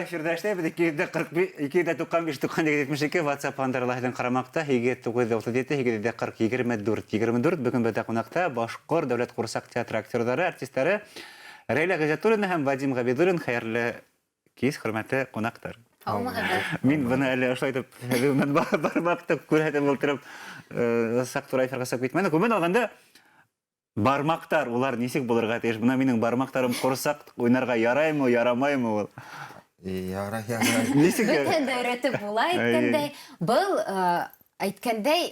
эфирҙа эшләйбеҙ. 245 295 92 72 WhatsApp һандары ла һеҙҙең ҡарамаҡта. 8 937 840 24 24. Бөгөн беҙҙә ҡунаҡта Башҡорт дәүләт ҡурсаҡ театры актерҙары, артистары Рәйлә Ғиззәтуллина һәм Вадим Ғәбиҙуллин. Хәйерле кис, хөрмәтле ҡунаҡтар. Һаумыһығыҙ. Мин быны әле ошолай итеп һеҙҙең менән бармаҡты күрһәтеп ултырып, саҡ тура эфирға сығып китмәнек. Гомумән алғанда, бармаҡтар улар нисек булырға тейеш? Бына минең бармаҡтарым ҡурсаҡ уйнарға яраймы, ярамаймы ул? Ярай, ярай. Нисек? Бөтәһен дә өйрәтеп була әйткәндәй. Был әйткәндәй,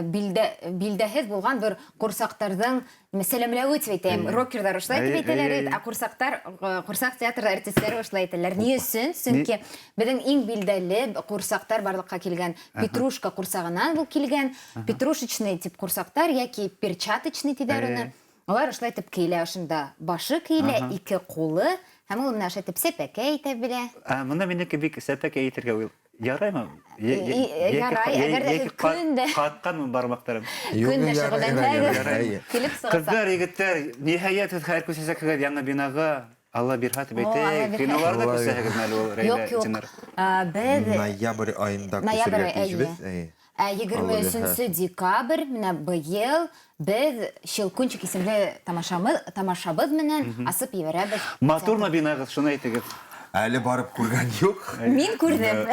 билдә, билдәһеҙ булған бер ҡурсаҡтарҙың сәләмләүе тип әйтәйем. Рокерҙар ошолай тип әйтәләр бит, ә ҡурсаҡтар, ҡурсаҡ театры артисттары ошолай әйтәләр. Ни өсөн? Сөнки беҙҙең иң билдәле ҡурсаҡтар барлыҡҡа килгән Петрушка ҡурсағынан был килгән. Петрушечный тип ҡурсаҡтар йәки перчаточный тиҙәр уны. Алар ошолай итеп кейелә, ошонда башы кейелә, ике ҡулы, һәм ул менә ошолай итеп сәпәкәй итә белә. Ә бында минеке бик сәпәкәй итергә уйл. Яраймы? Ярай, әгәр дә һеҙ көн дә Ҡатҡанмы бармаҡтарым? Көн дә шөғөлләнһәгеҙ, килеп сығасаҡ. Ҡыҙҙар, егеттәр, ниһайәт һеҙ хәҙер күсәсәкһегеҙ яңы бинаға. Алла бирһә тип әйтәйек. Киноларҙа күсәһегеҙме әле ул, Рәйлә, Юҡ, юҡ. Динар? Беҙ Ноябрь айында Ноябрь күсергә тейешбеҙ. Әйе. Ә 23 декабрь менә быел беҙ Щелкунчик исемле тамашамыз, тамашабыҙ менән асып ебәрәбеҙ. Матурмы бинағыҙ, шуны әйтегеҙ. Әле барып күргән юҡ. Мин күрҙем.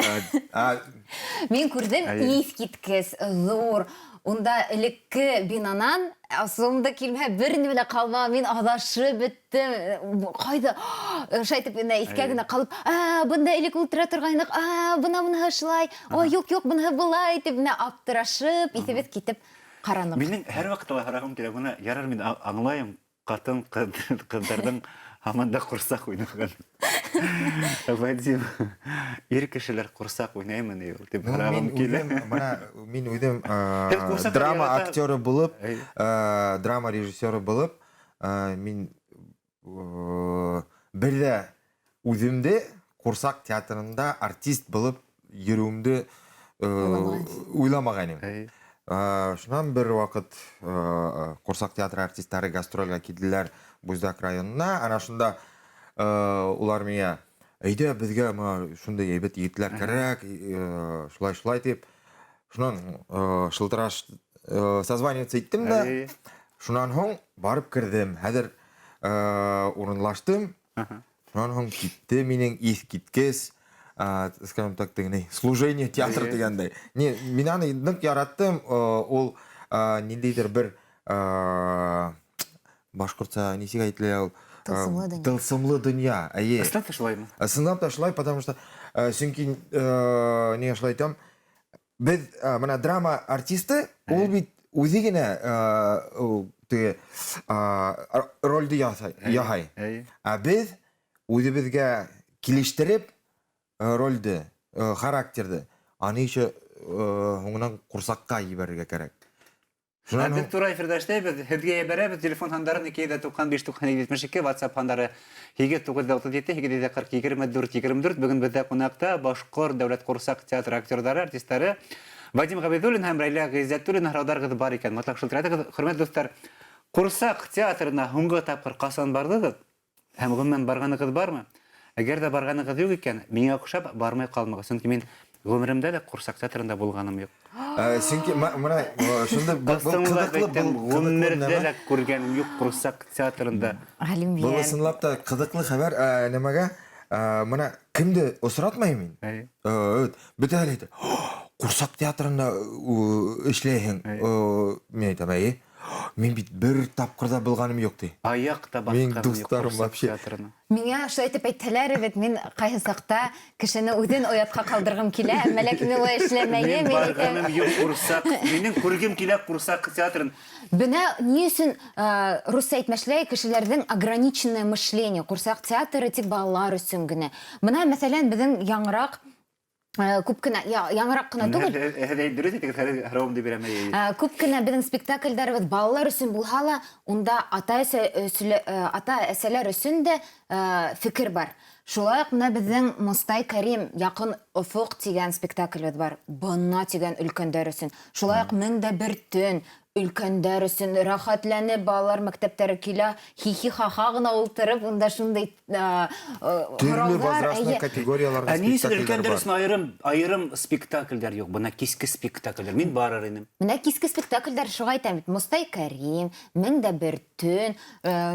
Мин күрҙем, иҫкиткес ҙур. Унда элекке бинанан асыуым да килмәһә, бер нимә лә ҡалмаған. Мин аҙашып бөттөм. Ҡайҙа? Ошолай итеп генә иҫкә генә ҡалып, ә, бында элек ултыра торғайныҡ, ә, бына быныһы шулай, ой, юҡ, юҡ, быныһы былай тип менә аптырашып, иҫебеҙ китеп ҡараныҡ. Минең һәр ваҡытта ла һорағым килә, бына ярар мин аңлайым, ҡатын ҡыҙҙарҙың һаман да ҡурсаҡ уйнаған. Вадим, ир кешеләр ҡурсаҡ уйнаймы ни ул тип һорағым килә. Мына мин үҙем драма актеры булып, драма режиссеры булып, мин бер ҙә үҙемде ҡурсаҡ театрында артист булып йөрөүемде уйламаған инем. Шунан бер ваҡыт ҡурсаҡ театры артистары гастролгә килделәр Буздак районына. Ана шунда улар миңә: "Әйҙә, беҙгә мына шундай һәйбәт егетләр кәрәк, шулай-шулай" тип. Шунан шылтыраш созваниваться иттем дә, шунан һуң барып керҙем. Хәҙер урынлаштым. Шунан һуң китте минең иҫ киткес, скажем так, теге служение театр тигәндәй. Не, мин аны ныҡ яраттым. Ул ниндәйҙер бер башҡортса нисек әйтелә ул? Тылсымлы донъя. Тылсымлы донъя, әйе. Ысынлап та шулаймы? Ысынлап та шулай, потому что сөнки нигә шулай әйтәм? Беҙ мына драма артисты, ул бит үҙе генә теге ролде яһай. Ә беҙ үҙебеҙгә килештереп ролде, характерҙы, аны еще һуңынан ҡурсаҡҡа ебәрергә кәрәк. Шунан беҙ тура эфирҙа эшләйбеҙ, һеҙгә ебәрәбеҙ телефон һандарын 295 92 72, WhatsApp һандары 8 937 840 24 24. Бөгөн беҙҙә ҡунаҡта Башҡорт дәүләт ҡурсаҡ театры актерҙары, артистары Вадим Ғәбиҙуллин һәм Рәйлә Ғиззәтуллина. Һорауҙарығыҙ бар икән, мотлаҡ шылтыратығыҙ. Хөрмәтле дуҫтар, ҡурсаҡ театрына һуңғы тапҡыр ҡасан барҙығыҙ? Һәм ғөмүмән барғанығыҙ бармы? Әгәр ҙә барғанығыҙ юҡ икән, миңә оҡшап бармай ҡалмағыҙ. Сөнки мин ғүмеремдә лә ҡурсаҡ театрында булғаным юҡ. Сөнки мына шунда был ҡыҙыҡлы, был ғүмерҙә лә күргәнем юҡ ҡурсаҡ театрында. Ғалимйән. Был ысынлап та ҡыҙыҡлы хәбәр. Нәмәгә мына кемде осратмайым мин. Бөтәһе лә әйтә: "Ҡурсаҡ театрында эшләйһең." Мин әйтәм: "Эйе." Мин бит бер тапҡыр ҙа булғаным юҡ, ти. Аяҡ та Минең баҫҡаным юҡ дуҫтарым ҡурсаҡ вообще. театрына. Миңә шулай итеп әйтһәләр бит, мин ҡайһы саҡта кешене үҙен оятҡа ҡалдырғым килә, әммә ләкин мин улай эшләмәйем. Мин барғаным юҡ ҡурсаҡ. Минең күргем килә ҡурсаҡ театрын. Бына ни өсөн русса әйтмешләй, кешеләрҙең ограниченное мышление, ҡурсаҡ театры тик балалар өсөн генә. Бына, мәҫәлән, беҙҙең яңыраҡ күп кенә, яңыраҡ ҡына түгел. Һеҙ дөрөҫ әйтегеҙ, хәҙер һорауымды бирәм. Күп кенә беҙҙең спектаклдәребеҙ балалар өсөн булһа ла, унда ата-әсәләр өсөн дә фекер бар. Шулай уҡ бына беҙҙең Мостай Кәрим Яҡын офоҡ тигән спектаклебеҙ бар. Бына тигән өлкәндәр өсөн. Шулай уҡ Мең дә бер төн. Өлкәндәр өсөн рәхәтләнеп балалар мәктәптәре килә, хихи-ха-ха гына ултырып, унда шундый Төрле возрастной категорияләрдә Ә ни өчен спектакльләр өлкәндәр бар. өчен аерым аерым спектакльләр юк? Бына киске спектакльләр. Мин барыр инем. Менә киске спектакльләр шуга әйтәм бит. Мостай Кәрим, Мең дә бер төн,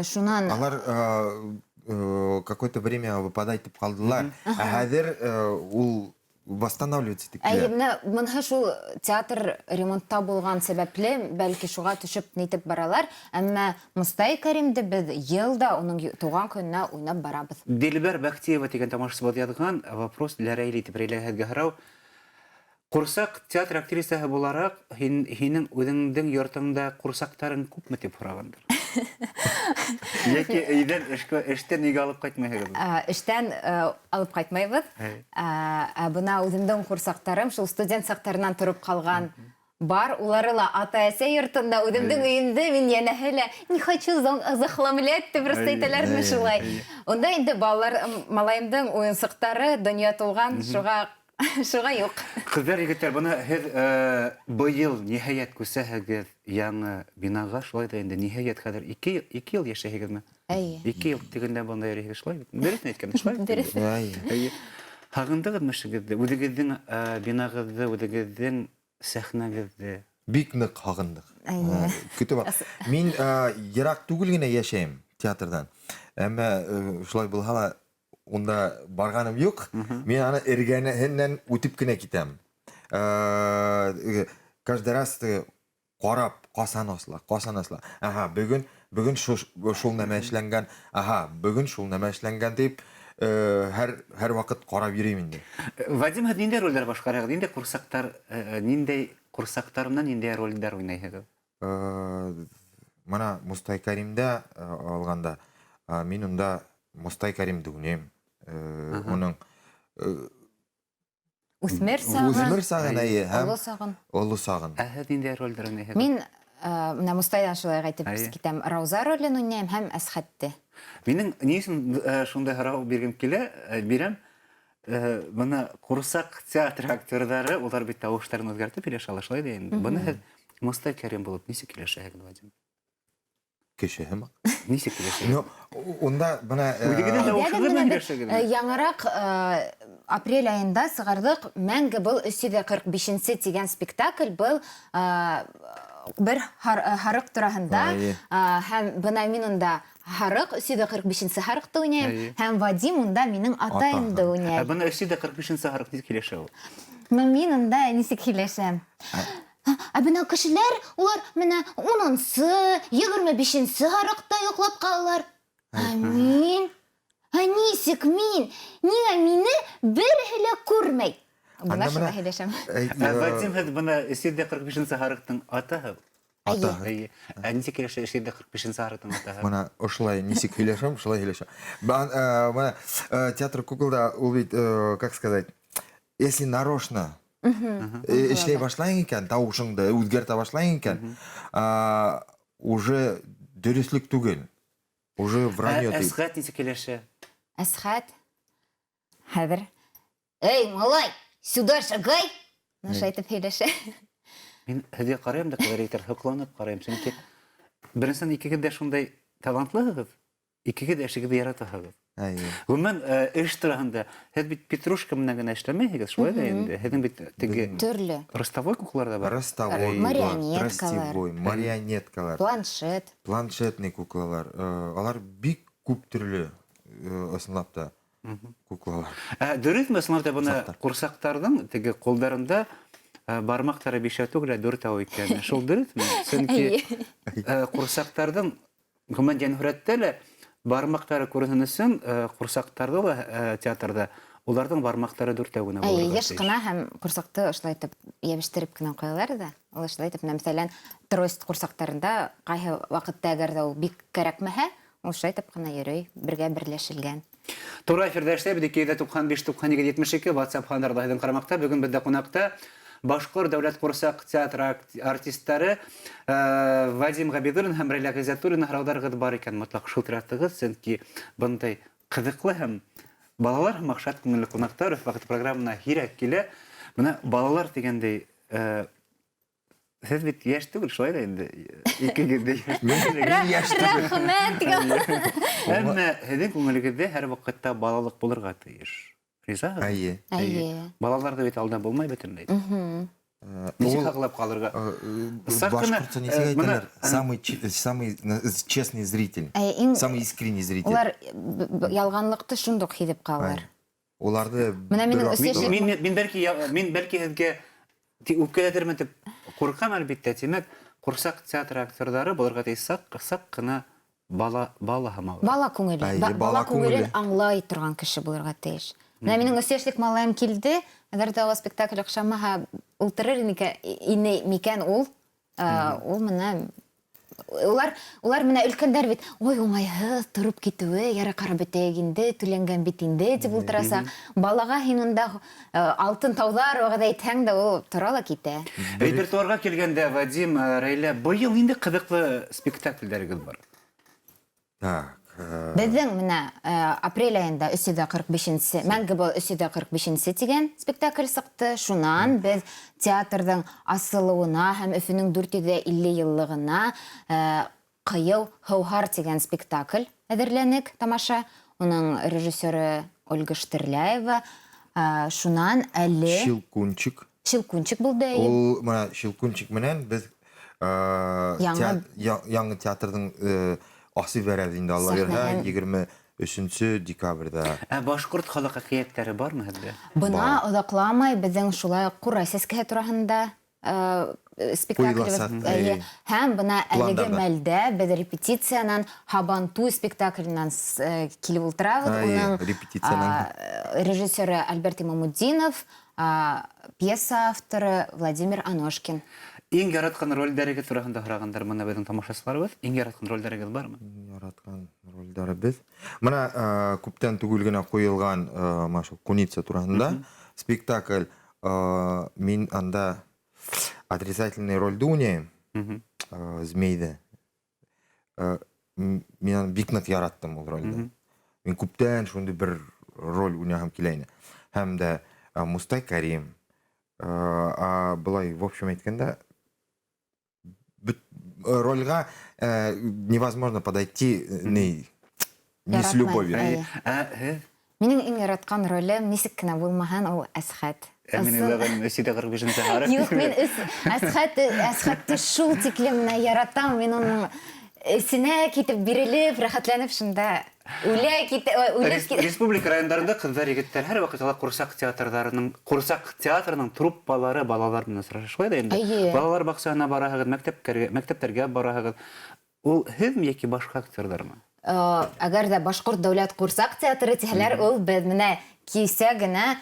шуннан Алар какое-то время выпадать итеп калдылар. Ә хәзер ул восстанавливаться итеп Әйе, килә. менә монысы шул театр ремонтта булган сәбәпле, бәлки шуга төшеп нитеп баралар. Әмма Мостай Кәримде без ел да уның туган көненә уйнап барабыз. Дилбәр Бәхтиева дигән тамашачыбыз язган вопрос для Рәйле дип Рәйлә һеҙгә һорау. Ҡурсаҡ театр актрисаһы булараҡ, һин, һинең үҙеңдең йортоңда ҡурсаҡтарың күпме тип һорағандыр. Йәки өйҙән эшкә, эштән өйгә алып ҡайтмайһығыҙмы? Эштән алып ҡайтмайбыҙ. Ә бына үҙемдең ҡурсаҡтарым шул студент саҡтарынан тороп ҡалған бар. Улары ла ата-әсә йортонда, үҙемдең өйөмдө мин йәнәһе лә не хочу захламлять тип просто әйтәләрме шулай. Унда инде балалар, малайымдың уйынсыҡтары донъя тулған, шуға юҡ. Ҡыҙҙар, егеттәр, бына һеҙ быйыл ниһайәт күсәһегеҙ яңы бинаға, шулай ҙа инде ниһайәт хәҙер ике йыл йәшәйһегеҙме? Эйе. 2 йыл тигәндә бында йөрөйһөгөҙ, шулай бит? Дөрөҫ әйткән, шулай бит? Дөрөҫ. Эйе. Эйе. Һағындығыҙмы эшегеҙҙе, үҙегеҙҙең бинағыҙҙы, үҙегеҙҙең сәхнәгеҙҙе? Бик ныҡ һағындыҡ. Эйе. Көтөп ал. Мин йыраҡ түгел генә йәшәйем театрҙан. Әммә шулай булһа ла унда барғаным юҡ. Мин аны эргәһенән үтеп кенә китәм. Каждый раз ҡарап, ҡасан асыла, ҡасан асыла. Аһа, бөгөн шул нәмә эшләнгән, аһа, бөгөн шул нәмә эшләнгән тип, һәр ваҡыт ҡарап йөрөйөм инде. Вадим, һеҙ ниндәй ролдәр башҡараһығыҙ? Ниндәй ҡурсаҡтар ниндәй ҡурсаҡтар менән ниндәй ролдәр уйнайһығыҙ? Мына Мостай Кәримдә алғанда, мин унда Мостай Кәримде уйнайым. Уның Үҫмер сағын. Үҫмер сағын, әйе, һәм Оло сағын. Оло сағын. Ә һеҙ ниндәй ролдәр уйнайһығыҙ? Мин менә Мостайҙан шулай әйтеп китәм, Рауза ролен уйнайым һәм Әсхәтте. Минең ни өсөн шундай һорау биргем килә, бирәм. Бына ҡурсаҡ театр актерҙары, улар бит тауыштарын үҙгәртеп һөйләшә ала, шулай ҙа инде. Бына һеҙ Мостай Кәрим булып нисек һөйләшәһегеҙ, Вадим? Кеше һымаҡ. Нисек һөйләшәһегеҙ? Ну, унда бына, Үҙегеҙҙең Әйҙәгеҙ, тауышығыҙ бына менән беҙ, һөйләшәһегеҙме? яңыраҡ апрель айында сығарҙыҡ Мәңге был өс йөҙ ҡырҡ бишенсе тигән спектакль, был бер һарыҡ тураһында. Һәм бына мин унда һарыҡ, өс йөҙ ҡырҡ бишенсе һарыҡты уйнайым, һәм Вадим унда минең атайымды Атаһы. уйнай. Ә бына өс йөҙ ҡырҡ бишенсе һарыҡ нисек һөйләшә ул? Ну, мин унда нисек һөйләшәм? Ә бына кешеләр, улар менә унынсы, егерме бишенсе һарыҡта йоҡлап ҡалалар. Ә мин? Ә нисек мин? Ниңә мине береһе лә күрмәй? Бына Анда шулай менә һөйләшәм. Ә Вадим, һеҙ бына өс йөҙ ҡырҡ бишенсе һарыҡтың атаһы? Атаһы. Эйе. Ә нисек һөйләшә өс йөҙ ҡырҡ бишенсе һарыҡтың атаһы? Бына ошолай нисек һөйләшәм, шулай һөйләшәм. Бына театр куколда ул бит, как сказать, если нарочно эшләй башлайың икән, тауышыңды үҙгәртә башлайың икән, уже дөрөҫлөк түгел. Уже вранье Ә тип. Әсхәт нисек һөйләшә? Әсхәт? Хәҙер. Эй, малай, сюда шагай! Наша әйтеп һөйләшә. Мин һеҙгә ҡарайым да, ҡыҙҙар, егеттәр, һоҡланып ҡарайым, сөнки беренсән икегеҙ дә шундай талантлыһығыҙ, икегеҙ дә эшегеҙҙе яратаһығыҙ. Ғөмүмән, эш тураһында һеҙ бит петрушка менән генә эшләмәйһегеҙ, шулай ҙа инде. Һеҙҙең бит теге Төрлө. ростовой куклалар ҙа бар. Ростовой куклалар, Марионеткалар. ростовой, марионеткалар. Планшет. Планшетный куклалар. Алар бик күп төрлө, ысынлап та куклалар. Дөрөҫмө, ысынлап та бына Ҡурсаҡтар. ҡурсаҡтарҙың теге ҡулдарында бармаҡтары бишәү түгел, ә дүртәү икән. Шул дөрөҫмө? Сөнки, Әйе. ҡурсаҡтарҙың ғөмүмән йәнһүрәттә лә бармаҡтары күренһен өсөн ҡурсаҡтарҙы ла театрҙа уларҙың бармаҡтары дүртәү генә Әйе, булырға йыш тейеш. ҡына һәм ҡурсаҡты ошолай итеп йәбештереп кенә ҡуялар ҙа. Ул ошолай итеп, менә, мәҫәлән, трость ҡурсаҡтарында ҡайһы ваҡытта әгәр ҙә ул бик кәрәкмәһә, ул шулай итеп ҡына йөрөй, бергә берләшелгән. Тура эфирҙа эшләйбеҙ, ике йөҙ туҡһан биш, туҡһан һигеҙ, етмеш ике, WhatsApp һандарҙа һеҙҙең ҡарамаҡта. Бөгөн беҙҙә ҡунаҡта Башҡорт дәүләт ҡурсаҡ театры артисттары Вадим Ғәбиҙуллин һәм Рәйлә Ғиззәтуллина. Һорауҙарығыҙ бар икән, мотлаҡ шылтыратығыҙ, сөнки бындай ҡыҙыҡлы һәм балалар һәм шат күңелле ҡунаҡтар Өфө ваҡыты программаһына һирәк килә. Бына балалар тигәндәй, Һеҙ бит йәш түгел, шулай ҙа инде. Икегеҙ ҙә йәш түгел. Мин йәш түгел. Рәхмәт. Әммә һеҙҙең күңелегеҙҙә һәр ваҡытта балалыҡ булырға тейеш. Ризаһығыҙ? Әйе. Әйе. Балаларҙы бит алдап булмай бөтөнләй. Нисек һаҡлап ҡалырға? Саҡ ҡына, Башҡортса нисек бына, әйтәләр? Самый самый честный зритель. Әйе, иң Самый искренний зритель. Улар ялғанлыҡты шундуҡ һиҙеп ҡалалар. Уларҙы Бына минең бер өс ваҡыт- йәшлек Мин, мин, мин бәлки мин бәлки һеҙгә үпкәләтермен тип ҡурҡам, әлбиттә. Тимәк, ҡурсаҡ театры актерҙары булырға тейеш саҡ, саҡ ҡына бала, бала һымаҡ. Бала күңеле. Әйе, Бала бала күңелен күңеле. аңлай торған кеше булырға тейеш. Менә минең өс йәшлек малайым килде, әгәр ҙә уға спектакль оҡшамаһа, ултырыр ине микән ул? Ул менә улар менә өлкәндәр бит, ой, уңайһыҙ тороп китеүе, ярай ҡарап бөтәйек инде, түләнгән бит инде тип ултырасаҡ. Балаға һин унда алтын тауҙар вәғәҙә итһәң дә, ул тора ла китә. Репертуарға килгәндә, Вадим, Рәйлә, быйыл ниндәй ҡыҙыҡлы спектаклдәрегеҙ бар? Так, Беҙҙең менә апрель айында өс йөҙ ҡырҡ бишенсе, мәңге был өс йөҙ ҡырҡ бишенсе тигән спектакль сыҡты. Шунан беҙ театрҙың асылыуына һәм Өфөнөң дүрт йөҙ илле йыллығына Ҡыйыу һыуһар тигән спектакль әҙерләнек, тамаша. Уның режиссеры Ольга Штерляева. Шунан әле Щелкунчик. Щелкунчик булды, әйе. Ул менә Щелкунчик менән беҙ Яңы яңы театрҙың асып бәрәбеҙ инде, Алла бирһә, Сәхнәһен. егерме өсөнсө декабрҙә. Ә башҡорт халыҡ әкиәттәре бармы һеҙҙә? Бына Бар. оҙаҡламай беҙҙең шулай уҡ Ҡурай сәскәһе тураһында спектаклебеҙ, Ҡуйыласаҡ, әйе. әйе. Һәм бына әлеге Пландарҙа. мәлдә беҙ репетициянан Һабантуй спектакленән килеп ултырабыҙ. Әйе, Уның, репетициянан. режиссеры Альберт Имамутдинов, пьеса авторы Владимир Аношкин. Иң яратҡан ролдәрегеҙ тураһында һорағандар бына беҙҙең тамашасыларыбыҙ. Иң яратҡан ролдәрегеҙ бармы? Иң яратҡан ролдәребеҙ. Бына күптән түгел генә ҡуйылған мына шул Куница тураһында спектакль. Мин анда отрицательный рольде уйнайым. Змейҙе. Мин аны бик ныҡ яраттым ул рольде. Мин күптән шундай бер роль уйнаһым килә ине. Һәм дә Мустай Карим. Былай, в общем, әйткәндә, бөт рольға невозможно подойти не с Яратмай. любовью. Әйе. Ә, һеҙ? Минең иң яратҡан ролем нисек кенә булмаһын, ул Әсхәт. Ә мин Ысын. уйлаған өс йөҙ ҡырҡ бишенсе һарыҡ. Юҡ, мин Әсхәтте шул тиклем менә яратам, мин уның эсенә китеп бирелеп, рәхәтләнеп шунда үлә китә, ой, үлеп китә. Республика райондарында ҡыҙҙар, егеттәр һәр ваҡыт ала ҡурсаҡ театрҙарының, ҡурсаҡ театрының труппалары балалар менән осраша. Шулай ҙа инде. Әйе. Балалар баҡсаһына бараһығыҙ, мәктәптәргә бараһығыҙ. Ул һеҙме йәки башҡа актерҙармы? Әгәр ҙә Башҡорт дәүләт ҡурсаҡ театры тиһәләр, ул беҙ менә кисә генә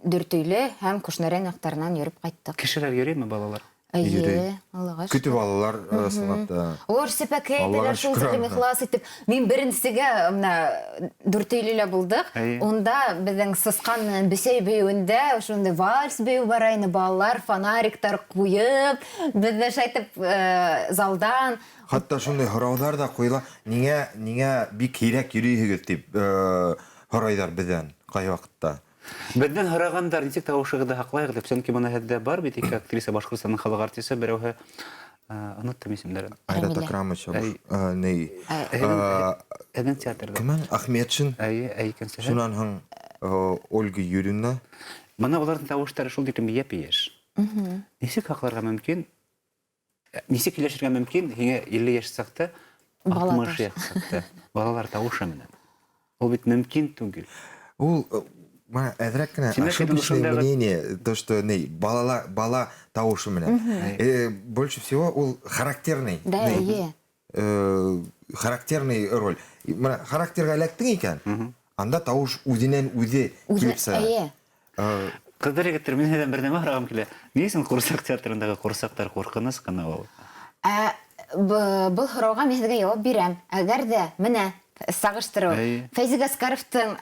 Дүртөйлө һәм Кушнарен яҡтарынан йөрөп ҡайттыҡ. Кешеләр йөрөймө балалар? Әйе, Йөрөй. Аллаға Көтөп шөкөр. алалар ысынлап та. Улар сепәкәй Аллаға әйтәләр, шул шөкөр. тиклем ихлас итеп. Мин беренсегә менә Дүртөйлөлә булдыҡ. Әйе. Унда беҙҙең сысҡан менән бесәй бейеүендә ошондай вальс бейеү бара ине, балалар фонариктар ҡуйып, беҙҙе шайтып залдан. Хатта шундай һорауҙар ҙа ҡуйыла. Ниңә бик һирәк йөрөйһөгөҙ тип һорайҙар беҙҙән ҡай ваҡытта. Беҙҙән һорағандар, нисек тауышығыҙҙы һаҡлайһығыҙ тип, сөнки бына һеҙҙә бар бит ике актриса, Башҡортостандың халыҡ артисы, берәүһе оноттом исемдәрен. Айрат Рәмилә. Акрамович, Әй. ней, Һеҙҙең театрҙа. Кем ул? Ахметшин. Әйе, әй, икенсеһе. Шунан һуң Ольга Юрьевна. Бына уларҙың тауыштары шул тиклем йәп-йәш. Нисек һаҡларға мөмкин? Нисек һөйләшергә мөмкин? Һиңә илле йәш саҡта, Бала алтмыш тауышы. йәш саҡта балалар тауышы менән. Ул бит мөмкин түгел. Ул мына әҙерәк кенә Тимәк, ошибочное һинең ошондағы мнение, то, что ней, бала тауышы менән. Больше всего ул характерный. Да, ней, әйе. Характерный роль. Мына характерға эләктең икән, анда тауыш үҙенән үҙе Үҙе, килеп сыға. әйе. Ҡыҙҙар, егеттәр, мин һеҙҙән бер нәмә һорағым килә. Ни өсөн ҡурсаҡ театрындағы ҡурсаҡтар ҡурҡыныс ҡына ул? Был һорауға мин һеҙгә яуап бирәм. Әгәр ҙә менә сағыштырыу. Әйе. Фәйзи Гаскаровтың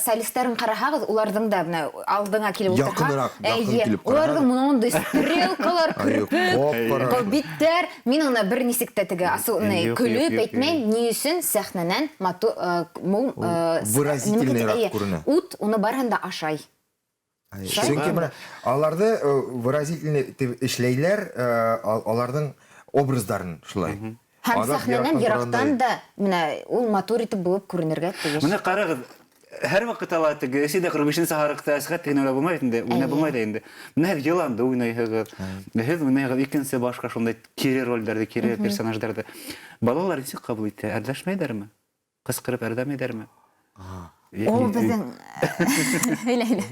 солисттарын ҡараһағыҙ, уларҙың да менә алдыңа килеп ултырһа, Яҡыныраҡ, яҡын әйе, килеп уларҙың ҡараһағыҙ. монондой стрелкалар, Әйе, керпек, ҡап-ҡара. был биттәр. Мин уны бер нисек тә теге асыу, Юҡ, юҡ, көлөп юҡ, әйтмәйем, юҡ. ни өсөн сәхнәнән мату, мул, Ул выразительныйраҡ нимә күренә. Ут уны барыһын да ашай. Сөнки менә аларҙы выразительный итеп эшләйләр, аларҙың образдарын шулай. Һәм сәхнәнән йырактан да менә ул матур итеп булып күренергә тейеш. Менә ҡарағыҙ, һәр ваҡыт ала теге эсе дә 45 һарыҡта Әсхәт тигән уйлап булмай инде, уйнап булмай да инде. Менә һеҙ йыланды уйнайһығыҙ, һеҙ уйнайһығыҙ икенсе башҡа шундай кире ролдәрҙе, кире персонаждарҙы. Балалар нисек ҡабул итә? Әрләшмәйҙәрме? Ҡысҡырып әрләмәйҙәрме? Ул беҙҙең һөйлә, һөйлә.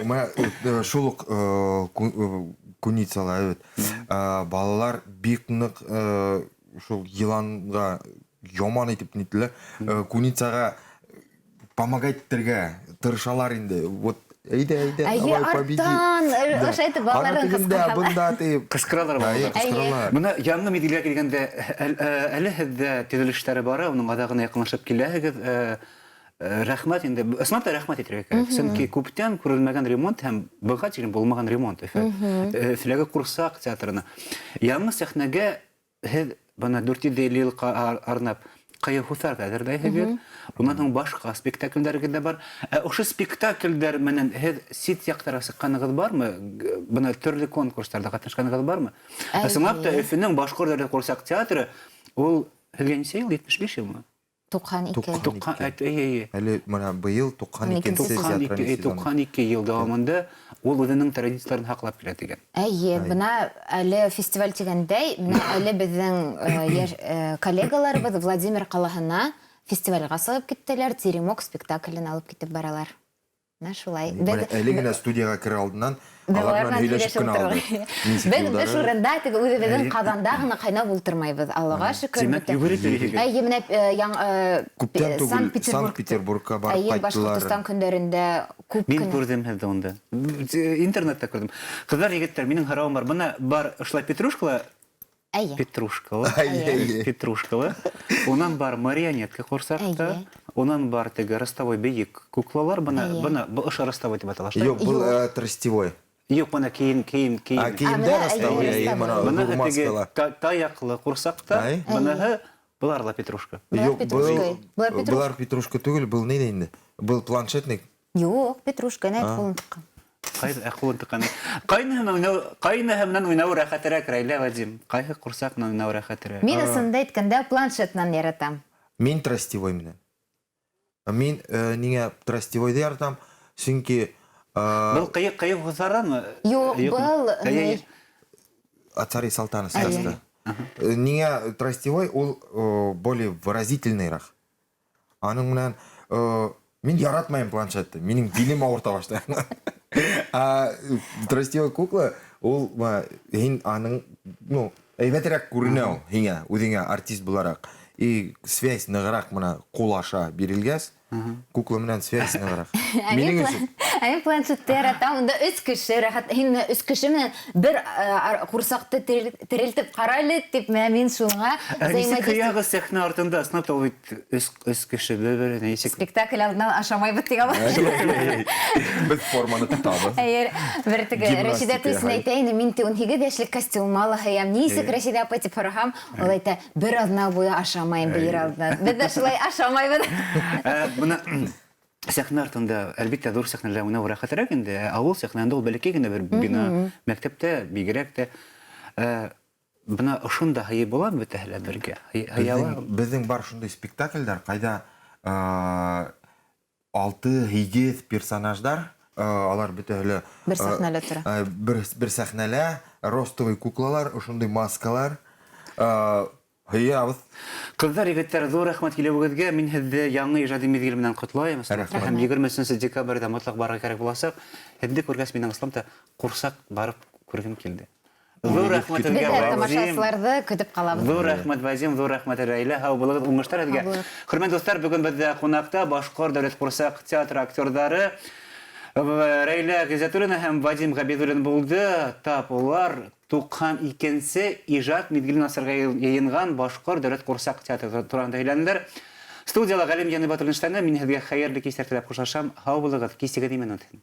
Менә шул ук куницала бит. Балалар бик нык шул йыланға яман итеп ниттеләр. Куницаға помогать итергә тырышалар инде. Вот әйдә, әйдә, давай победи. Арттан, ошо әйтеп балаларын кысҡыралар. Бында тип кысҡыралар балалар. Кысҡыралар. Бына яңы миҙгелгә килгәндә, әле һеҙҙә төҙөлөштәре бара, уның аҙағына яҡынлашып киләһегеҙ. Рәхмәт инде, ысынлап та рәхмәт әйтергә кәрәк. Сөнки күптән күрелмәгән ремонт һәм быға тиклем булмаған ремонт Өфөләге Ҡурсаҡ театрына. Яңы сәхнәгә һеҙ бына 450 йылға арнап Ҡыйыу һуҫарҙы әҙерләйһегеҙ. Унан һуң башҡа спектаклдәрегеҙ ҙә бар. Ә ошо спектаклдәр менән һеҙ сит яҡтарға сыҡҡанығыҙ бармы? Бына төрлө конкурстарҙа ҡатнашҡанығыҙ бармы? Ысынлап та Өфөнөң Башҡорт дәүләт ҡурсаҡ театры ул һеҙгә нисә йыл? 75 йылмы? 92. 92. Әле бына быйыл 92-нсе театральный сезон. 92 йыл дауамында ул үҙенең традицияларын һаҡлап килә тигән. Әйе, бына әле фестиваль тигәндәй, менә әле беҙҙең коллегаларыбыҙ Владимир ҡалаһына фестивальгә сығып киттеләр, Теремок спектаклен алып китеп баралар. Менә шулай. Әле генә студияға керер алдынан алар менән һөйләшеп кенә алдыҡ. Беҙ эш урында теге үҙебеҙҙең ҡаҙанда ғына ҡайнап ултырмайбыҙ. Аллаға шөкөр. Тимәк, йүгереп йөрөйһөгөҙ. Әйе, менә Күптән түгел Санкт-Петербургка барып Әйе, ҡайттылар. Башҡортостан көндәрендә күп Мин кенә. күрҙем һеҙҙе унда. Интернетта күрҙем. Ҡыҙҙар, егеттәр, минең һорауым бар. Бына бар ошолай петрушкала. Әйе. Петрушкала. Әйе. Петрушкала. Унан бар марионетка ҡурсаҡта. Унан бар теге ростовой бейек куклалар. Бына, бына, был ошо ростовой тип атала. Юҡ, был тростевой. Юҡ, бына кейем, кейем, кейем. А, кейемдә ростовой, әйе, бына Бына ҙур теге маскала. таяҡлы ҡурсаҡта, быныһы былар ла петрушка. Юҡ, Былар петрушка. Былар петрушка. Былар петрушка түгел, был ни инде? Был планшетник. Юҡ, петрушка, әйт, ҡулын тыҡҡан. Ҡайҙа ҡулын тыҡҡан? Ҡайныһы менән уйнау рәхәтерәк, Рәйлә, Вадим? Ҡайһы ҡурсаҡ менән уйнау рәхәтерәк? Мин ысынды әйткәндә планшет менән яратам. Мин тростевой менән. Мин ниңә тростевойҙы яратам? Сөнки, Был ҡыйыҡ һуҫаранмы? Юҡ, Юҡмы? был Әйе, ни? Царь Салтана сказка. Ниңә тростевой ул более выразительныйраҡ. Аның менән мин яратмайым планшетты. Минең билем ауырта башлай. А тростевой кукла ул һин аның, ну, әйбәтерәк күренә ул һиңә, үҙеңә артист булараҡ. И связь нығыраҡ бына ҡул аша бирелгәс, кукла менән связь нығыраҡ. Минең өсөн. Ә мин планшетты яратам. Унда өс кеше рәхәт. Һин менә өс кеше менән бер ҡурсаҡты терелтеп ҡара әле тип, менә мин шуңа Ә нисек взаимодействие. ҡыяғыҙ сәхнә артында? Ысынлап та ул бит өс кеше бер-береһенә нисек? Спектакль алдынан ашамайбыҙ тигән була. Беҙ форманы тотабыҙ. Әйе, бер теге Гимнастика Рәшидә туйсын яһай. әйтә инде, мин те 18 йәшлек костюм алаһыям. Нисек Рәшидә апай тип һораһам, ул әйтә, бер аҙна буйы ашамайым бер алдынан. Беҙ ҙә шулай ашамайбыҙ. Бына сәхнә артында, әлбиттә, ҙур сәхнәләр уйнау рәхәтерәк инде. Ауыл сәхнәһендә ул бәләкәй генә бер бина, мәктәптә бигерәк тә. Бына ошонда һыйып була бөтәһе лә бергә? Һыя ала? Беҙҙең бар шундай спектаклдәр, ҡайҙа, алты, һигеҙ персонаждар, алар бөтәһе лә, Бер сәхнәлә тора. Бер сәхнәлә, ростовый куклалар, ошондай маскалар. Һыябыҙ. Ҡыҙҙар, егеттәр, ҙур рәхмәт килеүегеҙгә. Мин һеҙҙе яңы ижади миҙгел менән ҡотлайым. Рәхмәт. Һәм егерме өсөнсө декабрҙә мотлаҡ барырға кәрәк буласаҡ. Һеҙҙе күргәс, минең ислам та ҡурсаҡ барып күргем килде. Ҙур рәхмәт Беҙ һеҙгә, ҙә Вазим. тамашасыларҙы көтөп ҡалабыҙ. Ҙур рәхмәт, Вазим, ҙур рәхмәт, Рәйлә. Һау булығыҙ, уңыштар һеҙгә. Һау булығыҙ. Хөрмәтле дуҫтар, бөгөн беҙҙә ҡунаҡта Башҡорт дәүләт ҡурсаҡ театры актерҙары Рәйлә Ғиззәтуллина һәм Вадим Ғәбиҙуллин булды. Тап улар туҡһан икенсе ижад миҙгелен асырға йыйынған Башҡорт дәүләт ҡурсаҡ театры тураһында һөйләнеләр. Студияла Ғәлим Йәнибатуллин эшләне. Мин һеҙгә хәйерле кистәр теләп хушлашам. Һау булығыҙ, кисегеҙ имен үтһен.